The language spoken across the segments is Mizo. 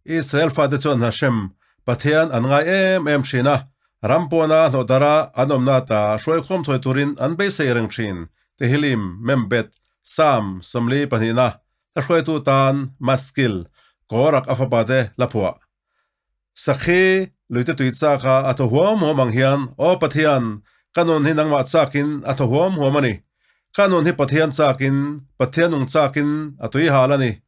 Israel fate chuan Hashem, Pathian an ngai em em thin a, ram pawna hnawhdara an awmna ata hruaikhawm thawi turin an beisei reng thin, Tehillim, Membet, Psalm 42na, hla hruaitu tan Maskil, Korak a fapate hla phuah. Sakhi, luite tui chak a a thaw huam huam ang hian, Aw Pathian, ka nun hi nangmah chakin a thaw huam huam a ni. Ka nun hi Pathian chakin, Pathian nung chakin a tui hal a ni.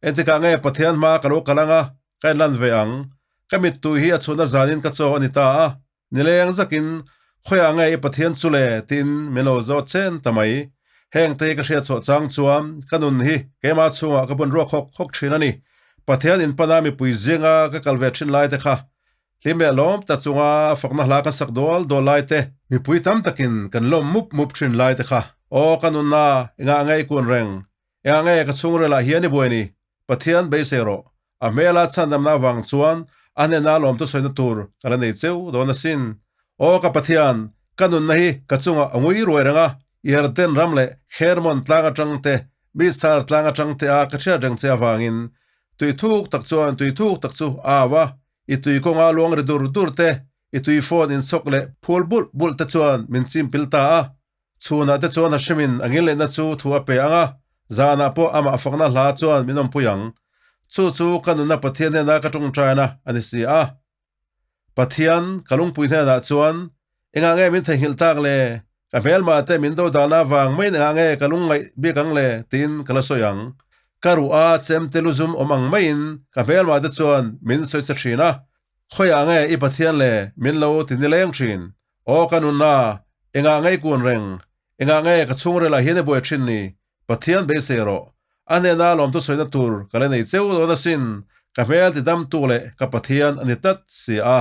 Engtikah nge Pathian hma ka lo kal anga ka inlan ve ang? Ka mittui hi a chhunna zanin ka chaw a ni ta a, nileng zakin khawiah nge i Pathian chu le tiin min lo zawt chen ta mai. Heng te hi ka hriat chhuah chang chuan ka nun hi keimah chhungah ka bun ruak hawk hawk thin a ni. Pathian inpana mipui zinga ka kal ve thin lai te kha hlim leh lawm ta chunga fakna hla kan sak dual dual lai te, mipui tam takin kan lawm mup mup thin lai te kha aw ka nunna engah nge i kun reng Engah nge ka chhungrel ah hian i buai ni? Pathian beisei rawh. A hmela chhandamna avang chuan a hnena lawmtu sawina tur ka la nei cheu dawn asin. Aw ka Pathian, ka nunna hi ka chungah a ngui ruai reng a, i Herden ram leh Hermon tlang atang te, Mizhar tlang atang te a ka hriat reng che avangin tui thuk tak chuan tui thuk tak chu a au a, i tui kawnga luang ri dur dur te, i tui phone inchawk leh phul bulh bulh te chuan min chimpil ta a. Chhunah te chuan Hashemin a ngilneihna chu thu a pe ang a, zanah pawh amah fakna hla chuan min awmpui ang. Chu chu ka nunna Pathian hnena ka tawngtaina a ni si a. Pathian, ka lungpui hnenah chuan, Engah nge min theihnghilh tak le? Ka hmelmah te min do dahna vang maiin engah nge ka lungngaih bik ang le? tiin ka la sawi ang. Ka ruh a chemte lu zum awm ang maiin ka hmelmah te chuan min sawi sa thin a. Khawiah nge i Pathian le? Min lo ti nileng thin. Aw ka nunna, engah nge i kun reng? Engah nge ka chhungrel ah hian i buai thin ni? Pathian beisei rawh. A hnena lawmtu sawina tur ka la nei cheu dawn asin, ka hmel ti damtu leh ka Pathian a ni tlat si a.